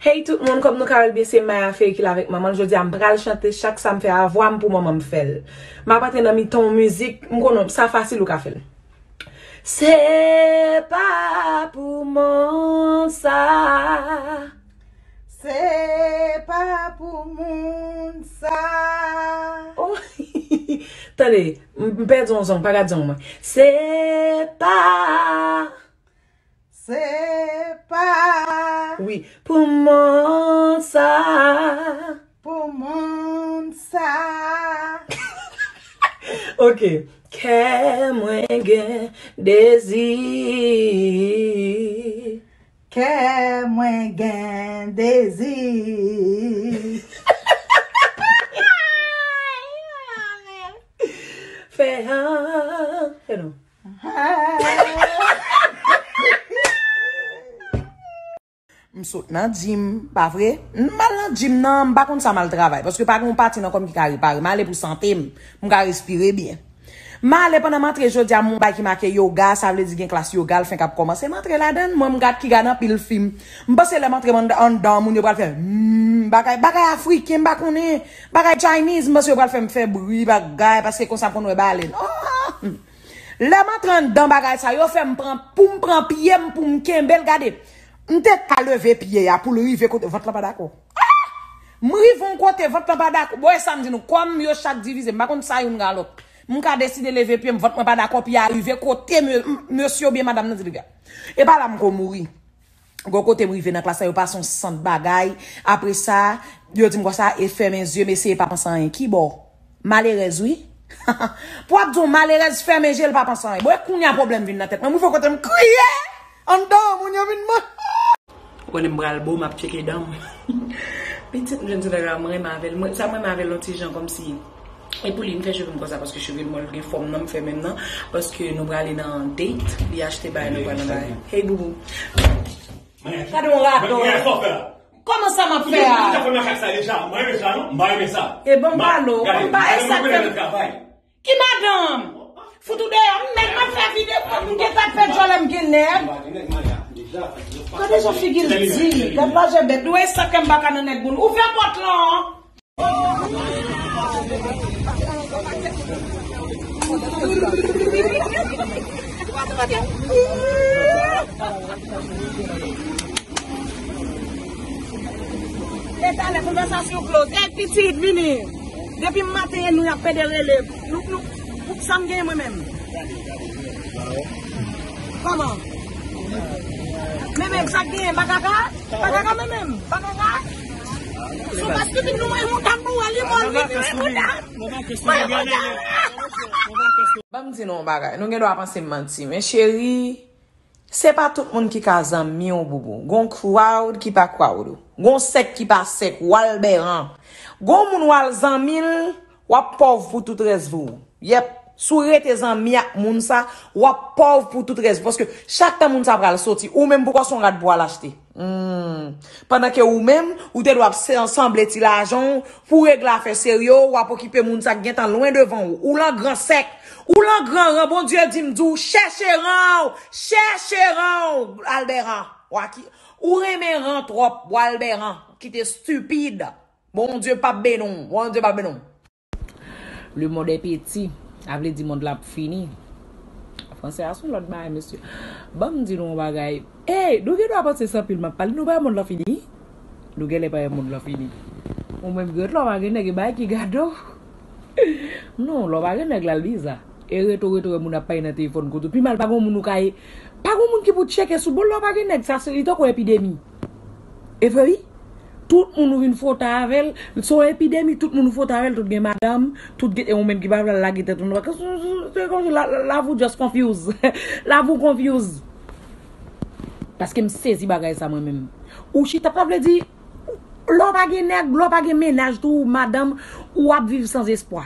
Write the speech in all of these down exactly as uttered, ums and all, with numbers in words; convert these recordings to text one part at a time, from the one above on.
Hey tout moun, kòm nou ka wè l byen, se Maya Ferry ki la avèk manman l. Jodi a m pral chante chak sa m fè a vwa m pou manman m fè l. M ap antre nan mitan yon mizik, m konnen sa fasil ou ka fè l. Se pa pou moun sa. Se pa pou moun sa. Oh, tande, m m pèdi yon zong, pa gad zong mwen. Se pa. Se pa. Wi, pou moun sa. Pou moun sa. Ok. Kè mwen gen dezi. Kè mwen gen dezi. Fè an. Fè non. M sot nan gym, pa vre? M al nan gym nan, m pa konn sa m al travay, paske pa gen yon pati nan kò m ki ka repare. M ale pou sante m, pou m ka respire byen. M ale, pandan m antre jodi a, m wè yon bay ki make yoga, sa vle di gen klas yoga, l fenk ap kòmanse. M antre ladan l, mwen m gad ki gad anpil fim. M panse lè m antre anndan, anndan, moun yo pral fè, hmm, bagay, bagay afriken, m pa konnen, bagay Chinese, m panse yo pral fè m fè bri, bagay, paske konsa m konn wè balèn. Oh! Lè m antre anndan bagay sa, yo fè m pran, pou m pran pye m, pou m kenbe l, gade. M te ka leve pye a pou l rive kote, vant lan pa dakò. Ah! M rive yon kote, vant lan pa dakò. Bon, e sa m di nou, kòm yo chak divize, m pa konn sa youn gen a lòt. M ka deside leve pye m, vant mwen pa dakò, pye a rive kote me-, m-, mesye oubyen madanm nan di rive a. E pa la m ko mouri. Gon kote m rive nan klas la, yo pase yon sant bagay. Apre sa, yo di m konsa, e fèmen zye m, eseye pa panse anyen. Ki bò? Malerèz, wi. Pou ap di w malerèz, fèmen je l, pa panse anyen. Bon, e kounye a pwoblèm vin nan tèt mwen. M rive kote m kriye. Anndan, moun yo vin mwen. Ou konnen m pral bo, m ap tcheke dan m. Pitit m jwenn sou nèg la, m renmen avè l. Mwen, sa m renmen avè l, yon ti jan kòmsi. E pou li, m fè cheve m konsa paske cheve l mòl, gen fòm nan, m fè menm nan. Paske nou prale nan date, li achte bagay, nou pral nan bagay. Hey, boubou. Gade yon radòt. Kòman sa m ap fè a? Ou te fè makak sa deja? Mwen renmen sa, non? M pa renmen sa. E bon, m pale w. Gade, m pa renmen mwen nan travay. Ki madanm? Fout ou deyò, m nèg m ap fè videyo, m gentan ap fè djòlè m gen nèg. Gade jan figi l di, gad lajè bèt, nou e sa kè m pa ka nan nèg moun. Ouvè pòt lan. E talè konvèsasyon close. Ey, pitit, vini. Depi maten, nou y ap pede rele. Nou, nou, pou sa m genyen mwen menm. Kòman? Men menm, sa k genyen, pa kaka? Pa kaka men menm, pa kaka? Sou paske vin nou mwen moutan pou wè li mòl vini, men moutan. Ban m di nou yon bagay. Nou gen dwa panse m manti, men cheri, se pa tout moun ki ka zanmi w, boubou. Gon crowd ki pa crowd ou. Gon sèk ki pa sèk ou, Albèran. Gon moun w al zanmi l, w ap pòv pou tout rès vi w. Yèp, si w rete zanmi ak moun sa, w ap pòv pou tout rès vi w. Paske chak tan moun sa pral soti, ou menm pou kò w se yon rad pou w al achte. Hmm. Pandan ke ou menm, ou te dwe ap se-, sanble ti lajan w pou w regle afè serye w, w ap okipe moun sa k gentan lwen devan w. Ou lan gran sèk, ou lan gran ran, Bondye di m di w, chèche ran w, chèche ran w, Albèran. W a ki, ou renmen ran twòp, w Albèran, ki te stipid. Bondye p ap beni w, Bondye p ap beni w. Le monde est petit. Sa vle di mond la ap fini. Fransè a se yon lòt bagay, mesye. Ban m di nou yon bagay. Ey, nou gen dwa panse se anpil m ap pale. Nou pa wè mond la fini? Nou genlè pa wè mond la fini. Ou menm, gen lè w pa gen nèg, e bagay ki gade w. Non, lè w pa gen nèg la, l biza. E rete w, rete w, wè moun ap pale nan telefòn kote w. Pi mal, pa gen moun ou ka ye. Pa gen moun ki pou tcheke sou bò l, lè w pa gen nèg. Sa se, li tankou epidemi. E vre, wi. Tout moun ou vin fwote avè l, se yon epidemi, tout moun ou fwote avè l, tout gen madanm, tout gen, e ou menm ki pa vle al lage tèt ou nan vakans, se, se, se kòmsi la, la, la vie w just confuse. La vie w confuse. Paske m sezi bagay sa mwen menm. Ou chita, sa vle di, lè w pa gen nèg, lè w pa gen mennaj tou, madanm, ou ap viv san espwa.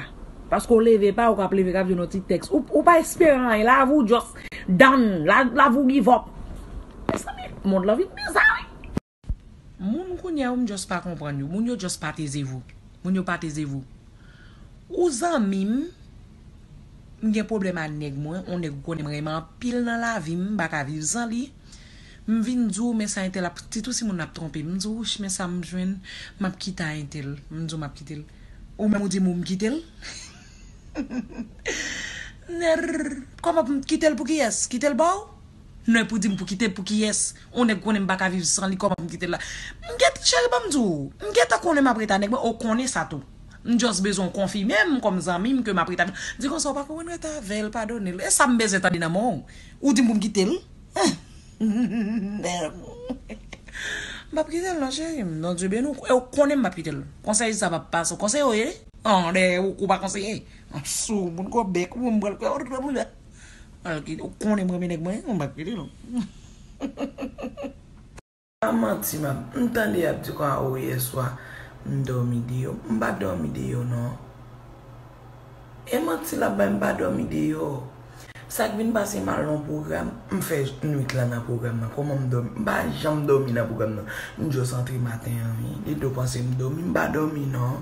Paske w leve pa, ou k ap leve, k ap jwenn yon ti tèks. Ou, ou pa espere anyen, la vie w just done, la, la vie w give up. Mezanmi, mond lan vin biza, wi. Moun kounye a yo, m just pa konprann yo. Moun yo just pa tezevou. Moun yo pa tezevou. Ou zanmi m, m gen pwoblèm a nèg mwen, on nèg ou konnen m renmen anpil nan lavi m, m pa ka viv san li. M vin di w, men sa entèl ap, ti tou si moun ap twonpe. M di w, wouch, men sa m jwenn, m ap kite a entèl. M di w, m ap kite l. Ou menm ou di m ou m kite l? Nèrr, kòman pou m kite l pou kiyès? Kite l ba w? Non, pou di m pou kite l pou kiyès? On nèg konnen m pa ka viv san li, kòman pou m kite l la? M gentan, cheri, ban m di w, m gentan konnen m ap ret a nèg mwen, ou konnen sa tou. M just bezwen w konfime m kòm zanmi m ke m ap ret avè l. Di konsa, ou pa konprann ret avè l, padone l. E sa m bezwen tande nan men w? Ou di m pou m kite l? M p ap kite l non, cheri m. Bondye beni w. E ou konnen m p ap kite l. Konsèy sa p ap pase w. Konseye w ye? An, dèyè ou, ou pa konseye. An, sou moun gwo bèk, ou m pral fè. Al kite, ou konnen m renmen nèg mwen, m p ap kite l. Pa manti, m ap, m tande y ap di konsa, o, yèswa, m dòmi deyò. M pa dòmi deyò, non. E manti l ap bay, m pa dòmi deyò. Sa k vin pase m al nan pwogram, m fè nwit la nan pwogram nan. Kòman m dòmi? M pa janm dòmi nan pwogram nan. M just antre maten an, wi. Li do panse m dòmi, m pa dòmi, non.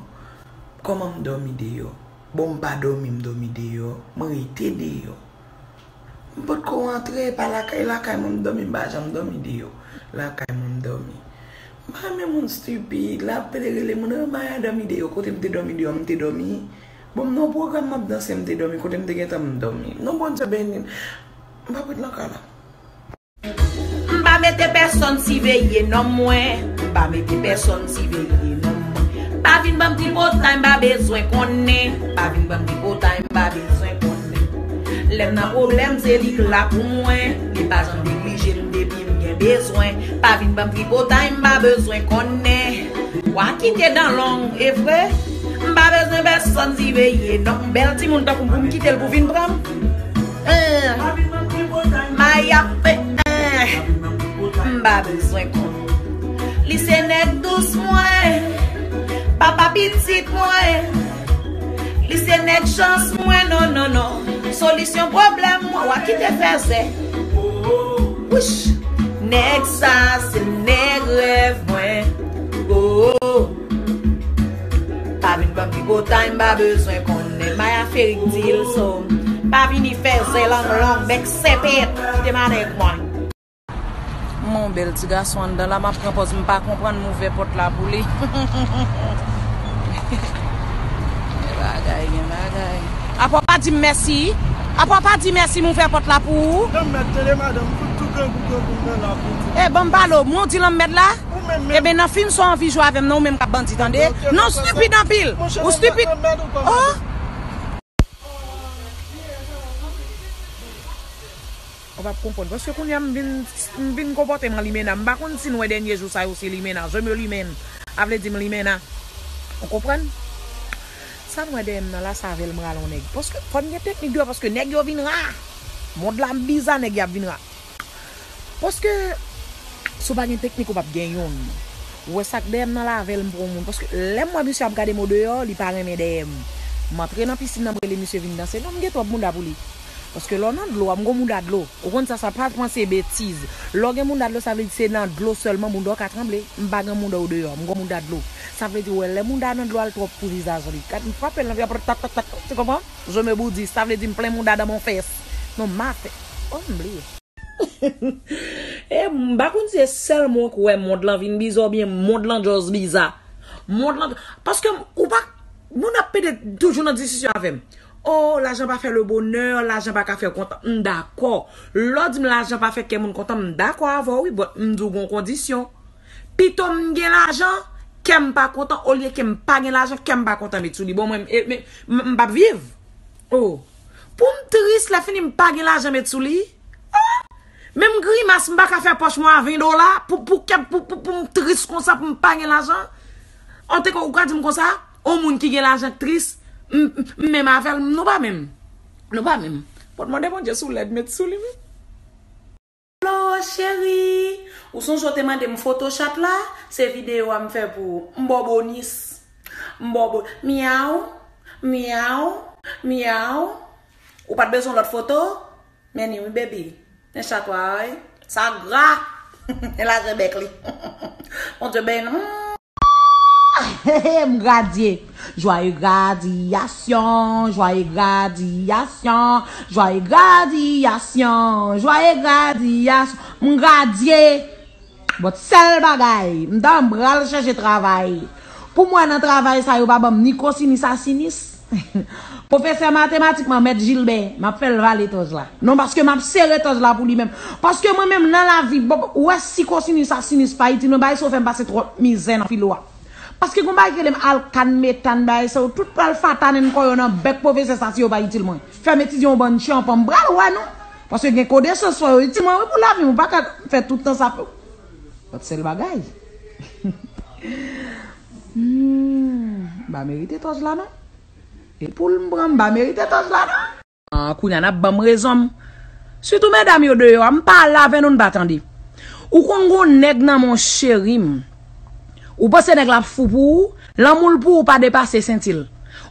Kòman m dòmi deyò? Bon, m pa dòmi, m dòmi deyò. M rete deyò. M potko rantre, pa lakay, lakay mwen m dòmi, m pa janm dòmi deyò. Lakay mwen m dòmi. M pa renmen moun stipid, l ap rele moun, "Ah, Maya dòmi deyò." Kote m te dòmi deyò, m te dòmi. Bon, m nan pwogram m ap danse, m te dòmi. Kote m te gentan, m dòmi. Non, Bondye beni l. M p ap ret nan kay la. M pa mete pèsonn siveye nonm mwen. M pa mete pèsonn siveye nonm mwen. Pa vin ban m tripotay, m pa bezwen konnen. Pa vin ban m tripotay, m pa bezwen konnen. Lè m nan pwoblèm, se li k la pou mwen. Li pa janm neglije m depi m gen bezwen. Pa vin ban m tripotay, m pa bezwen konnen. W a kite dan long, e vre? M pa bezwen pèsonn siveye nonm. Bèl timoun tankou m pou m kite l pou vin pran m. Hein. Maya fè, hein. M pa bezwen konn. Li se nèg dous mwen. Papa pitit mwen. Li se nèg chans mwen, non, non, non. Solisyon pwoblèm mwen, w a kite fèzè. Wouch. Nèg sa, se nèg rèv mwen. Oh, oh. Pa vin ban m tripotay, m pa bezwen konnen. Maya Ferik di l, so, pa vini fè zen lang lang, bèk sèpèt, kite m alèz mwen. Mon bèl ti gason anndan la, m ap pran pòz, m pa konprann, m ouvè pòt la pou li. Gen bagay, gen bagay. Apa w pa di m mèsi? Apa w pa di mèsi, m ouvè pòt la pou ou? Lanmèd, tande madanm, fout tou grangou, grangou nan la pou di. E, ban m pale w, mwen w di lanmèd la? Ou menm menm. Eben, nan fim sa w anvi jwe avè m nan, ou menm k ap bandi, tande? Ok, non, stipid anpil. Ou stipid. Oh! Ou p ap konprann. Paske kounye a m vin, m vin konpòte m an limena. M pa konn si n wè dènye jou sa yo se limena. Je me limène. A vle di m limena. Ou konprann? Sa n wè dèyè m nan la, se avè l m rale yon nèg. Paske fò n gen teknik deyò, paske nèg yo vin ra. Mond la biza, nèg y ap vin ra. Paske, si w pa gen teknik, ou p ap gen youn. Ou wè sa k dèyè m nan la, avè l m pran yon moun. Paske, lè m wè misye ap gade m odeyò, li pa renmen dèyè m. M antre nan pisin nan, m rele misye vin danse. Non, m gen twòp mouda pou li. Paske, lè w nan dlo a, m gon mouda dlo. Ou konn sa, sa pa panse betiz. Lè w gen mouda dlo, sa vle di se nan dlo sèlman mouda w ka tranble. M pa gen mouda odeyò, m gon mouda dlo. Sa vle di, ou wè, lè mouda nan dlo a, l twòp pou vizaj li. Gad, m frape l nan vizaj, tak, tak, tak, tu comprends? Je me boudis, sa vle di m plen mouda dans mon fesse. Non, ma fè. Oh, m bliye. E m pa konn si se sèl mwen k wè mond lan vin biza oubyen mond lan just biza. Mond lan, paske ou pa, moun ap pede toujou nan diskisyon avè m. Oh, lajan pa fè le bonè, lajan pa ka fè w kontan. M dakò. Lè w di m lajan pa fè kè moun kontan, m dakò avè w, wi, but m di w gon kondisyon. Pito m gen lajan, kè m pa kontan, olye ke m pa gen lajan, kè m pa kontan met sou li. Bon, mwen, e, men, m, m p ap viv. Oh. Pou m tris, lè fini m pa gen lajan met sou li. Oh. Menm grimas, m pa ka fè pòch mwen a ven dola pou, pou, kè, pou, pou, pou m tris konsa, pou m pa gen lajan. Antouka, ou ka di m konsa, yon moun ki gen lajan k tris, m, m, m menm avè l, nou pa menm. Nou pa menm. Fò w mande Bondye si w lèd met sou li, wi. Alo, cheri! Ou sonje w te mande m foto chat la? Se videyo a m fè pou ou. M ba w bonis. M ba w bo-, myaw, myaw, myaw. Ou pa t bezwen lòt foto? Men ni wi, baby. Men chat ou a, wi. Sa gra! E lajè bèk li. Bondye beni. He, he, m gradye. Joyeux graduation, joyeux graduation, joyeux graduation, joyeux graduation. M gradye. But sèl bagay, m ta m pral chèche travay. Pou mwen nan travay sa, yo pa ban m ni konsinis a sinis. Pwofesè matematik mwen, Mèt Jilbè, m ap fè l vale tòz la. Non, paske m ap sere tòz la pou li menm. Paske mwen menm nan lavi, bon, ou wè si konsinis a sinis pa itil mwen, bagay sa yo fè m pase twòp mizè nan filo a. Paske gon bagay ki rele m alkan, metan, bagay sa yo, tout pral fatanen kò yo nan bèk pwofesè sa si yo pa itil mwen. Fè m etidye yon bann tchanpan, m pral wè nou. Paske gen konesans fò yo itil mwen, wi, pou lavi m, ou pa ka fè tout tan sa fè. But sèl bagay. Hmm, m pa merite tòz la, non. E pou l m pran, m pa merite tòz la, non. Ah, kounye a n ap ban m rezon m. Sitou medam yo deyò a, m pale avè nou, n pa tande. Ou konn gon nèg nan men w, cheri m. Ou panse nèg la ap fou pou ou? Lanmou l pou ou pa depase senti l.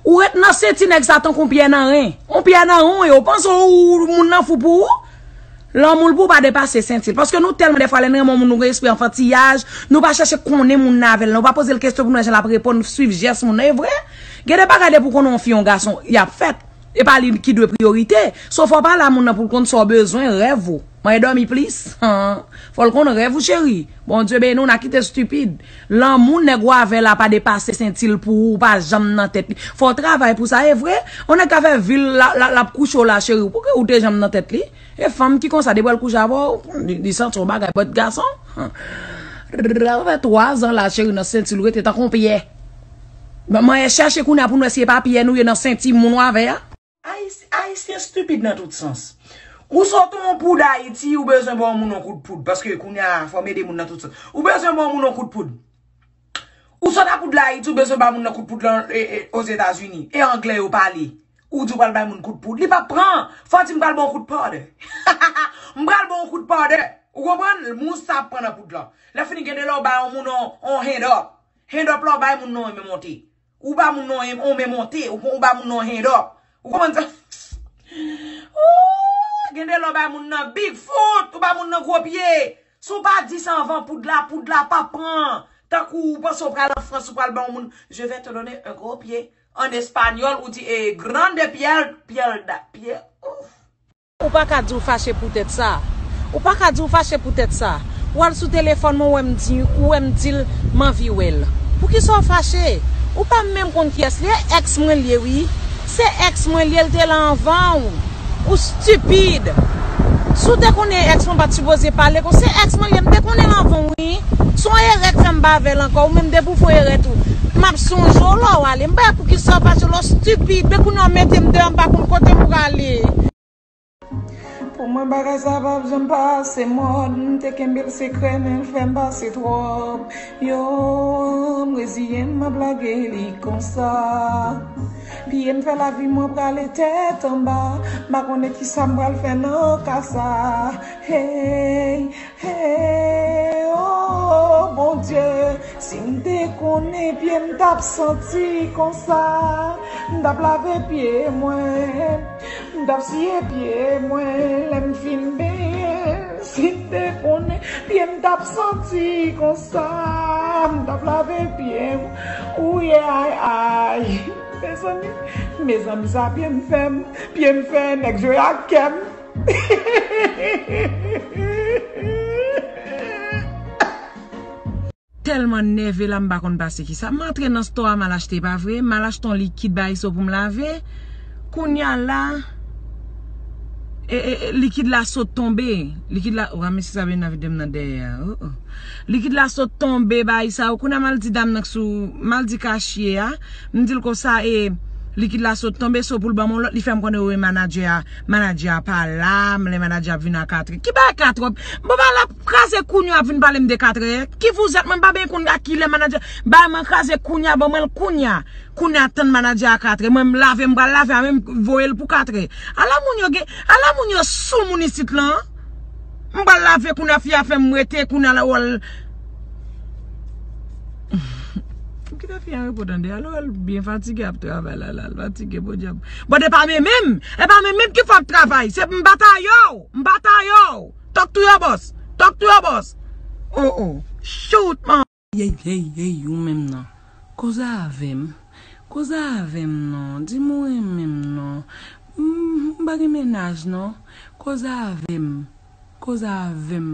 Ou ret nan senti nèg sa tankou yon pyè nan ren. Yon pyè nan ren, ou panse ou, moun nan fou pou ou? Lanmou l pou ou pa depase senti l. Paske nou tèlman dèfwa lè n renmen yon moun, nou gen espri anfantiyaj, nou pa chèche konnen moun nan avè l, nou pa poze l kesyon pou nou wè jan l ap reponn, swiv jès moun nan, e vre. Gen de bagay depi w konnen yon fi, yon gason, y ap fèt. E pa li ki dwe priyorite. So fò w pale a moun nan pou l konn sa w bezwen, rèv ou. Mwen dòmi plis. Fò l konn rèv ou, cheri. Bondye beni w, n a kite stipid. Lanmou nèg ou avè la pa depase senti l pou ou, ou pa janm nan tèt li. Fò w travay pou sa, e vre. Yon nèg ka fè vi l, l ap kouche w la, cheri. Pouki ou te janm nan tèt li? E fanm ki konsa, depi w al kouche avè w, li, li santi yon bagay. But gason, sa fè twa zan la, cheri, nan senti l, ou rete tankou yon pyè. Mwen chèche kounye a pou n wè si e pa pyè nou ye nan senti moun ou avè a. Ayis-, Ayisyen stipid nan tout sans. Ou sot yon poud Ayiti, ou bezwen ba yon moun yon kout poud. Paske kounye a, fò m ede moun nan tout sans. Ou bezwen ba yon moun yon kout poud. Ou sot a poud la Ayiti, ou bezwen ba moun nan kout poud lan, e, e, Ozetazini. E anglè yo pale. Ou di w pral bay moun kout poud. Li p ap pran. Fò w di m pral ba w kout powder. M pral ba w kout powder. Ou konprann? Mous sa ap pran nan poud lan. Lè fini gen de lè w bay yon moun yon, yon hand up. Hand up la w bay moun nan yon men monte. Ou ba moun nan yon, yon men monte, ou, ou ba moun nan yon hand up. Ou konprann sa? Ooh, gen de lè w bay moun nan big foot, ou ba moun nan gwo pye. Si w pa di sa anvan poud la, poud la p ap pran. Tankou ou panse w pral an Frans, ou pral ba yon moun, je vais te donner un gros pied. An espanyòl, ou di, eh, grande piel, piel da, piel, ouf. Ou pa ka di w fache poutèt sa. Ou pa ka di w fache poutèt sa. W al sou telefòn mwen, ou wè m di, ou wè m di l, m anvi wè l. Poukisa w fache? Ou pa menm konn kiyès li ye, èks mwen l ye, wi. Se èks mwen l ye, l te la anvan w. Ou stipid. Si w te konnen èks mwen pa t sipoze pale kon, se èks mwen l ye, m te konnen l anvan w, wi. Se yon erè k fè m pa avè l ankò, ou menm depi w fè yon erè tou. M ap sonje w lè w ale. M pa wè poukisa w fache, lè w stipid. Men kounye a w mete m deyò, m pa konn kote m prale. Pou mwen bagay sa p ap janm pase mòd, m te kenbe l sekrè men l fè m pase twòp. Yo, m reziyen m, m ap lage li konsa. Pye m fè lavi mwen prale tèt anba, m pa konnen kisa m pral fè nan ka sa. Hey, hey, oh Bondye, si m te konnen pye m t ap santi konsa, m t ap lave pye mwen. M t ap siye pye mwen lè m fin benyen. Si m te konnen pye m t ap santi konsa, m t ap lave pye m. Ouye ay ay. Mezanmi, mezanmi sa pye m fè m, pye m fè nèg jwe ak kè m. Tèlman nève la, m pa konn pase kisa. M antre nan stò a, m al achte, pa vre? M al achte yon likid ba Iso pou m lave. Kounye a la, e, e, e, likid la sot tonbe. Likid la, wa, mesye sa vin nan vide m nan dèyè a. Oh, oh. Likid la sot tonbe ba Iso. Kounye a m al di dam nan k sou, m al di kachye a. M di l konsa, e, likid la sot tonbe, so pou l ban m yon lòt, li fè m konnen wi manadjè a, manadjè a pa la, m lè manadjè ap vin a katrè. Ki bagay katrè? Bon, ba l ap kraze kounye a ap vin pale m de katrè. Ki vouzèt mwen, m pa byen konn a kilè manadjè, bay mwen kraze kounye a, ban mwen l kounye a. Kounye a tann manadjè a katrè. Mwen m lave, m pral lave a menm voye l pou katrè. Ala moun yo gen, ala moun yo sou moun isit lan. M pral lave kounye a, fi a fè m rete kounye a la wòl. M kite fi a repo tande. Alò, l byen fatige ap travay la, la, l fatige, podyab. Bon, e pa menm menm, e pa menm menm ki fè ap travay. Se m batay yo, m batay yo. Talk to your boss, talk to your boss. Oh, oh, shoot, man. Hey, hey, hey, ou menm nan. Koze avè m. Koze avè m non. Di m ou renmen m non. M, m pa gen mennaj non. Koze avè m. Koze avè m.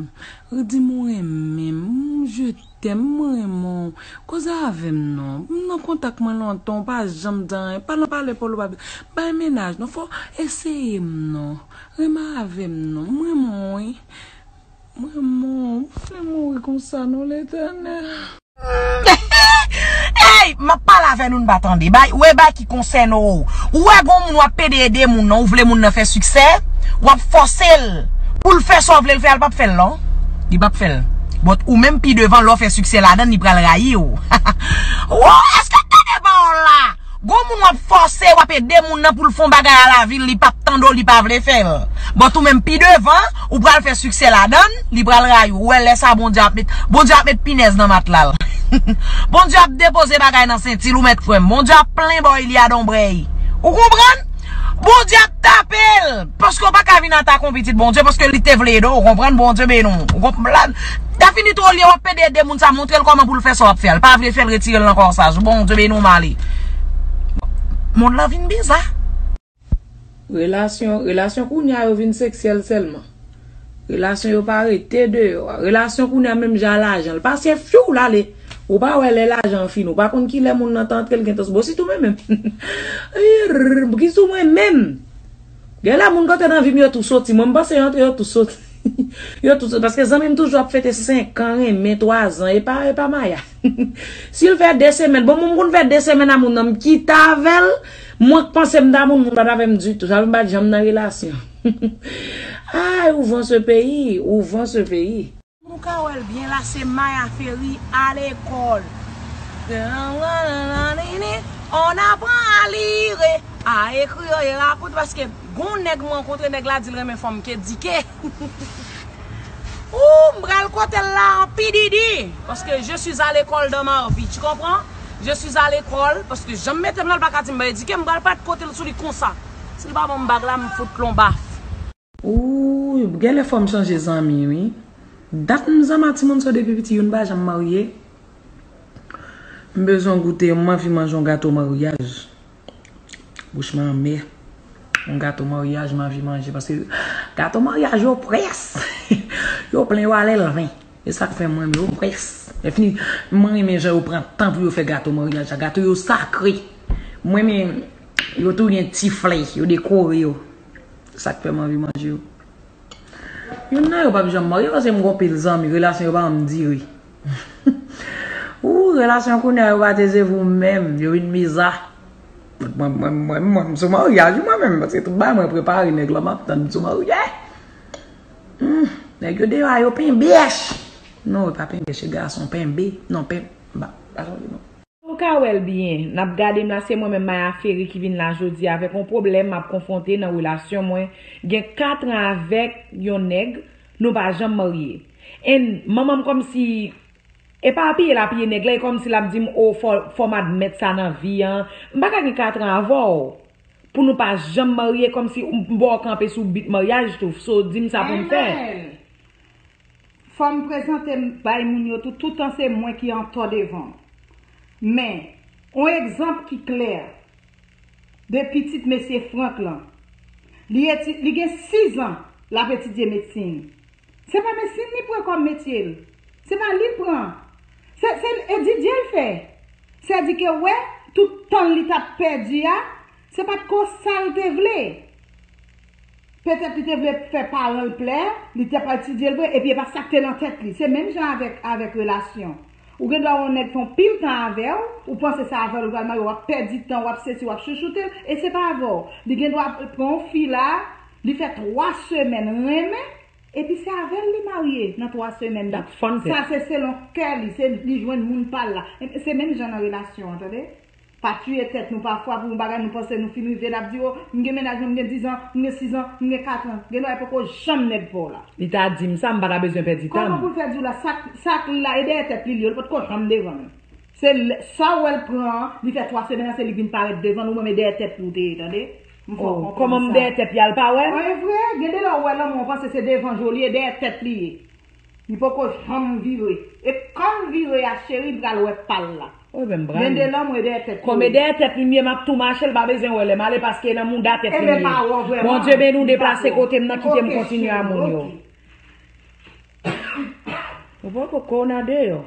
Di m ou renmen m. M, je t'aime, m renmen w. Koze avè m non. M nan kontak mwen lontan, ou pa janm di anyen. Pa nan pale pou ou pa bay mennaj non. Fò eseye m non. Renmen avè m non. M renmen w wi. M renmen w. M vle mouri konsa non, Letènèl. Ey, m ap pale avè nou, n pa tande. Bay, ou e bay ki konsène w. Ou wè gon moun w ap pede ede moun nan, ou vle moun nan fè siksè, w ap fòse l pou l fè sa w vle l fè a, l p ap fè l non. Li p ap fè l. But ou menm pi devan, lè w fè siksè ladan l, li pral rayi w. Wo, èske w tande pawòl la? Gon moun w ap fòse, w ap ede moun nan pou l fè yon bagay a lavi l, li p ap tande w, li pa vle fè l. But ou menm pi devan, ou pral fè siksè ladan l, li pral rayi w. Ou wè lè sa Bondye ap met, Bondye ap met pinèz nan matla l. Bondye ap depoze bagay nan senti l, ou mèt frè m. Bondye ap plen bò Iliad onbrèy. Ou konprann? Bondye ap tape l. Paske w pa ka vin atake yon pitit Bondye, paske li te vle ede w, ou konprann? Bondye beni w. Ou konprann? Dafini twò lyen, w ap pede ede moun sa, montre l kòman pou l fè sa w ap fè a. L pa vle fè l, retire l nan kòsaj ou. Bondye beni w, m ale. Mond lan vin biza. Relasyon, relasyon kounye a yo vin seksyèl sèlman. Relasyon yo pa rete deyò. Relasyon kounye a menm jan a lajan. L pase fyou l ale. Ou pa wè lè lajan an fini. Ou pa konn kilè moun nan t antre l gentan sou. Bon, sitou mwen menm. Irrr, ki sou mwen menm. Gen lè moun k antre nan vi m yo tou soti. Mwen m panse yo antre yo tou soti. Yo tou soti. Paske zanmi m toujou ap fete senk an, renmen twa zan. E pa, e pa maya. Si l fè de semèn, bon, mwen m konn fè de semèn a moun nan, m kite avè l, mwen k panse m t a moun, moun pa t avè m ditou. Sa vle m pa t janm nan relasyon. Ay, ouvan se peyi, ouvan se peyi. Nou ka wè l byen la, se Maya Ferry alekòl. On apprend à lire, à écrire et à compter, paske gon nèg m rankontre, nèg la di l renmen fanm k edike. Ooh, m pral kote l la an P D D, paske je suis à l'école dans ma vie, tu comprends? Je suis à l'école, paske jan m mete m la, l pa ka di m pa edike, m pral pa kote l sou li konsa. Si l pa ban m bag la, m fout l on baf. Ooh, genlè fò m chanje zanmi wi. Dat m zanmi a timoun sa depi piti, youn pa janm marye. M bezwen goute, m anvi manje yon gato maryaj. Bouch mwen anmè. Yon gato maryaj m anvi manje paske gato maryaj yo près. Yo plen yo al elven. E sa k fè mwen yo près. Lè fini, mwen renmen jan yo pran tan pou yo fè gato maryaj la. Gato yo sakre. Mwen renmen yo tou gen ti flè, yo dekore yo. Sa k fè m anvi manje yo. Youn nan yo p ap janm marye paske m gon pil zanmi, relasyon yo pa janm dire. Ooh, relasyon kounye a yo pa tezevou menm, yo vin biza. Mwen, mwen, mwen, mwen, m sou maryaj wi mwen menm, paske tout bagay mwen prepare, nèg la m ap tann, m sou marye. Hmm, nèg yo deyò a yo penbèch. Non, e pa penbèch, se gason, penbe. Non, pen, ba, pa sonje non. Nou ka wè l byen, n ap gade m la, se mwen menm Maya Ferry ki vin la jodi a avèk yon pwoblèm m ap konfwonte nan relasyon mwen. Gen kat an avèk yon nèg, nou pa janm marye. And manman m kòmsi epapiye l apiye nèg la, e kòmsi l ap di m, o, fò, fò m admèt sa nan vi an. M pa ka gen kat an avè w pou nou pa janm marye, kòmsi m ba w kanpe sou bit maryaj tou. So, di m sa pou m fè. Fò m prezante m bay moun yo tou, toutan se mwen ki antò devan w. Men, on egzanp ki klè de pitit mesye Frank lan. Li, eti, li gen sis an l ap etidye medsin. Se pa medsin li pran kòm metye l. Se pa li l pran. Se, se, e Didye l fè. Sèdike w wè, tout tan l li t ap pèdi a, se pa t ko sa l te vle. Petèt li te vle fè paran l plè, li t ap etidye l vre, epi e pa sa k te nan tèt li. Se menm jan avèk, avèk relasyon. Ou gen dwa wè yon nèg fè yon pil tan avè w, ou panse se avè l ou pral marye, w ap pèdi tan, w ap sesi, w ap chouchoute l, e se pa avè w. Li gen dwa pran yon fi la, li fè twa semèn renmen, epi se avè l li marye nan twa semèn nan. Sa se selon kè li, se li jwenn moun pa l la. Se menm jan nan relasyon an, tande. Pa tiye tèt nou pafwa pou yon bagay nou panse nou fin rive, n ap di, o, m gen mennaj mwen, m gen diz an, m gen sis an, m gen kat an. Gen dwa e poko janm nèg pa w la. Li ta di m sa, m pa ta bezwen pèdi tan m. Kòman pou l fè di w la, sa k, sa k la, e dèyè tèt li li ye, li potko janm devan nou. Se lè, sa w wè l pran an, li fè twa semèn an, se li k vin parèt devan nou, menm e dèyè tèt li w te ye, tande. M fè w konprann sa. Kòman m dèyè tèt li a, l pa wè m? An, e vre, gen de lè w wè lanmou an, w panse se devan je w li ye, dèyè tèt li ye. Li poko janm vire. E kan l vire a, cheri, l pral wè pa l la. Wi, men m prale. Mendelan mwen dèyè tèt. Kòm e dèyè tèt li m ye, m ap tou mache, l pa bezwen wè lè m ale paske e nan mouda tèt li m ye. Bondye beni w, deplase kote m nan, kite m kontinye a moun yo. Ou poko kona deyò.